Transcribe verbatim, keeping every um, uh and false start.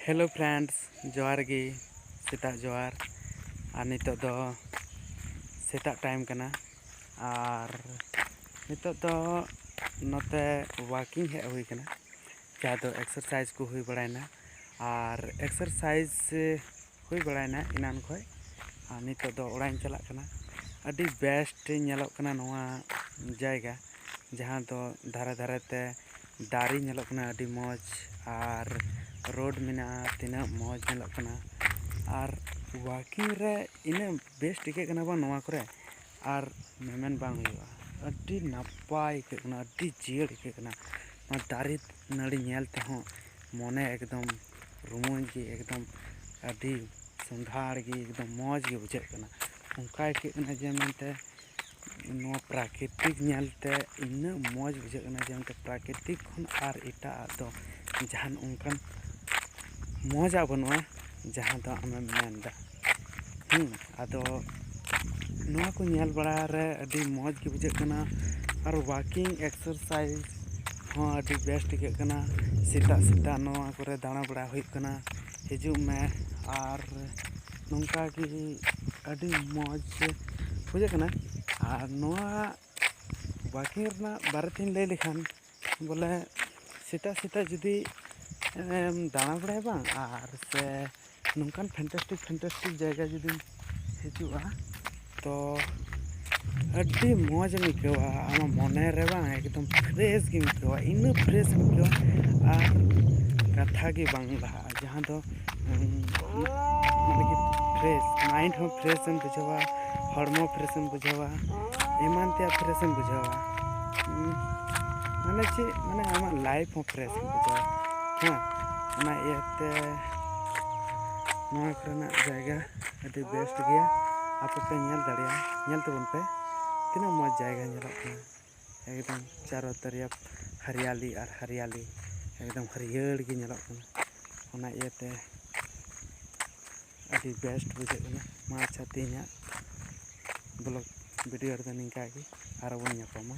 Hello friends, ᱡᱚᱦᱟᱨ ᱜᱮ, ᱥᱮᱛᱟᱜ ᱡᱚᱦᱟᱨ᱾ ᱟᱨ ᱱᱤᱛᱚᱜ ᱫᱚ ᱥᱮᱛᱟᱜ time ᱠᱟᱱᱟ, ᱟᱨ ᱱᱤᱛᱚᱜ ᱫᱚ ᱱᱚᱛᱮ walking ᱦᱮᱡ ᱦᱩᱭ ᱠᱟᱱᱟ, ᱡᱟᱦᱟᱸ ᱫᱚ exercise ᱠᱚ ᱦᱩᱭ ᱵᱟᱲᱟᱭᱮᱱᱟ᱾ ᱟᱨ exercise ᱦᱩᱭ ᱵᱟᱲᱟᱭᱮᱱᱟ ᱮᱱᱟᱱ ᱠᱷᱚᱡ, ᱟᱨ ᱱᱤᱛᱚᱜ ᱫᱚ ᱚᱲᱟᱜ ᱤᱧ ᱪᱟᱞᱟᱜ ᱠᱟᱱᱟ᱾ ᱟᱹᱰᱤ best ᱧᱮᱞᱚᱜ ᱠᱟᱱᱟ ᱱᱚᱣᱟ ᱡᱟᱭᱜᱟ, ᱡᱟᱦᱟᱸ ᱫᱚ ᱫᱷᱟᱨᱮ ᱫᱷᱟᱨᱮ ᱛᱮ ᱫᱟᱨᱮ ᱧᱮᱞᱚᱜ ᱠᱟᱱᱟ ᱟᱹᱰᱤ ᱢᱚᱡᱽ, ᱟᱨ road ᱢᱮᱱᱟᱜᱼᱟ, ᱛᱤᱱᱟᱹᱜ ᱢᱚᱡᱽ ᱧᱮᱞᱚᱜ ᱠᱟᱱᱟ᱾ ᱟᱨ walking ᱨᱮ ᱤᱱᱟᱹᱜ best ᱟᱹᱭᱠᱟᱹᱜ ᱠᱟᱱᱟ ᱵᱟᱝ ᱱᱚᱣᱟ ᱠᱚᱨᱮ, ᱟᱨ ᱢᱮᱢᱮᱱ ᱵᱟᱝ ᱦᱩᱭᱩᱜᱼᱟ, ᱟᱹᱰᱤ ᱱᱟᱯᱟᱭ ᱟᱹᱭᱠᱟᱹᱜ ᱠᱟᱱᱟ, ᱟᱹᱰᱤ ᱡᱤᱭᱟᱹᱲ ᱟᱹᱭᱠᱟᱹᱜ ᱠᱟᱱᱟ᱾ ᱱᱚᱣᱟ ᱫᱟᱨᱮ ᱱᱟᱹᱲᱤ ᱧᱮᱞ ᱛᱮᱦᱚᱸ ᱢᱚᱱᱮ ᱮᱠᱫᱚᱢ ᱨᱩᱢᱩᱧ ᱜᱮ, ᱮᱠᱫᱚᱢ ᱟᱹᱰᱤ ᱥᱚᱸᱫᱷᱟᱲ ᱜᱮ, ᱮᱠᱫᱚᱢ ᱢᱚᱡᱽ ᱜᱮ ᱵᱩᱡᱷᱟᱹᱜ ᱠᱟᱱᱟ᱾ ᱚᱱᱠᱟ ᱟᱹᱭᱠᱟᱹᱜ ᱠᱟᱱᱟ ᱡᱮ ᱢᱮᱱᱛᱮ ᱱᱚᱣᱟ ᱯᱨᱟᱠᱨᱤᱛᱤᱠ ᱧᱮᱞᱛᱮ ᱤᱱᱟᱹᱜ ᱢᱚᱡᱽ ᱵᱩᱡᱷᱟᱹᱜ ᱠᱟᱱᱟ ᱡᱮ ᱢᱮᱱᱛᱮ ᱯᱨᱟᱠᱨᱤᱛᱤᱠ ᱠᱷᱚᱱ ᱟᱨ ᱮᱴᱟᱜ ᱟᱜ ᱫᱚ ᱡᱟᱦᱟᱱ ᱚᱱᱠᱟᱱ ᱢᱚᱡᱟᱜ ᱵᱟᱹᱱᱩᱜᱼᱟ ᱡᱟᱦᱟᱸ ᱫᱚ ᱟᱢᱮᱢ ᱢᱮᱱᱫᱟ᱾ ᱦᱩᱸ, ᱟᱫᱚ ᱱᱚᱣᱟ ᱠᱚ ᱧᱮᱞ ᱵᱟᱲᱟ ᱨᱮ ᱟᱹᱰᱤ ᱢᱚᱡᱽ ᱜᱮ ᱵᱩᱡᱷᱟᱹᱜ ᱠᱟᱱᱟ᱾ ᱟᱨ walking exercise ᱦᱚᱸ ᱟᱹᱰᱤ best ᱟᱹᱭᱠᱟᱹᱜ ᱠᱟᱱᱟ᱾ ᱥᱮᱛᱟᱜ ᱥᱮᱛᱟᱜ ᱱᱚᱣᱟ ᱠᱚᱨᱮ ᱫᱟᱬᱟ ᱵᱟᱲᱟ ᱦᱩᱭᱩᱜ ᱠᱟᱱᱟ, ᱦᱤᱡᱩᱜ ᱢᱮ᱾ ᱟᱨ ᱱᱚᱝᱠᱟ ᱜᱮ ᱟᱹᱰᱤ ᱢᱚᱡᱽ ᱵᱩᱡᱷᱟᱹᱜ ᱠᱟᱱᱟ᱾ ᱟᱨ ᱱᱚᱣᱟ walking ᱨᱮᱱᱟᱜ ᱵᱟᱨᱮ ᱛᱮᱧ ᱞᱟᱹᱭ ᱞᱮᱠᱷᱟᱱ, ᱵᱚᱞᱮ ᱥᱮᱛᱟᱜ ᱥᱮᱛᱟᱜ ᱡᱩᱫᱤ ᱮᱢ ᱫᱟᱬᱟ ᱵᱟᱲᱟᱭᱟ ᱵᱟᱝ, ᱟᱨ ᱥᱮ ᱱᱚᱝᱠᱟᱱ fantastic fantastic ᱡᱟᱭᱜᱟ ᱡᱩᱫᱤᱢ ᱦᱤᱡᱩᱜᱼᱟ, ᱛᱚ ᱟᱹᱰᱤ ᱢᱚᱡᱽ ᱮᱢ ᱟᱹᱭᱠᱟᱹᱣᱟ᱾ ᱟᱢᱟᱜ ᱢᱚᱱᱮ ᱨᱮ ᱵᱟᱝ ᱮᱠᱫᱚᱢ fresh ᱜᱮᱢ ᱟᱹᱭᱠᱟᱹᱣᱟ, ᱤᱱᱟᱹ fresh ᱮᱢ ᱟᱹᱭᱠᱟᱹᱣᱟ᱾ ᱟᱨ ᱠᱟᱛᱷᱟ ᱜᱮ ᱵᱟᱝ ᱞᱟᱦᱟᱜᱼᱟ, ᱡᱟᱦᱟᱸ ᱫᱚ ᱩᱸ, ᱢᱟᱱᱮ ᱠᱤ fresh, mind ᱦᱚᱸ fresh ᱮᱢ ᱵᱩᱡᱷᱟᱹᱣᱟ, ᱦᱚᱲᱢᱚ fresh ᱮᱢ ᱵᱩᱡᱷᱟᱹᱣᱟ, ᱮᱢᱟᱱ ᱛᱮᱭᱟᱜ fresh ᱮᱢ ᱵᱩᱡᱷᱟᱹᱣᱟ᱾ ᱩᱸ, ᱢᱟᱱᱮ ᱪᱮᱫ, ᱢᱟᱱᱮ ᱟᱢᱟᱜ life ᱦᱚᱸ fresh ᱮᱢ ᱵᱩᱡᱷᱟᱹᱣᱟ᱾ ᱦᱮᱸ, ᱚᱱᱟ ᱤᱭᱟᱹᱛᱮ ᱱᱚᱣᱟ ᱠᱚᱨᱮᱱᱟᱜ ᱡᱟᱭᱜᱟ ᱟᱹᱰᱤ best ᱜᱮᱭᱟ᱾ ᱟᱯᱮ ᱯᱮ ᱧᱮᱞ ᱫᱟᱲᱮᱭᱟᱜᱼᱟ, ᱧᱮᱞ ᱛᱟᱵᱚᱱ ᱯᱮ, ᱛᱤᱱᱟᱹᱜ ᱢᱚᱡᱽ ᱡᱟᱭᱜᱟ ᱧᱮᱞᱚᱜ ᱠᱟᱱᱟ᱾ ᱮᱠᱫᱚᱢ ᱪᱟᱨᱚ ᱛᱟᱨᱤᱭᱟᱯ ᱦᱟᱨᱤᱭᱟᱞᱤ ᱟᱨ ᱦᱟᱨᱤᱭᱟᱞᱤ, ᱮᱠᱫᱚᱢ ᱦᱟᱹᱨᱭᱟᱹᱲ ᱜᱮ ᱧᱮᱞᱚᱜ ᱠᱟᱱᱟ᱾ ᱚᱱᱟ ᱤᱭᱟᱹᱛᱮ ᱟᱹᱰᱤ best ᱵᱩᱡᱷᱟᱹᱜ ᱠᱟᱱᱟ᱾ ᱢᱟ ᱟᱪᱪᱷᱟ, ᱛᱮᱦᱮᱧᱟᱜ vlog video ᱨᱮᱫᱚ ᱱᱤᱝᱠᱟ ᱜᱮ, ᱟᱨᱚ ᱵᱚᱱ ᱧᱟᱯᱟᱢᱟ᱾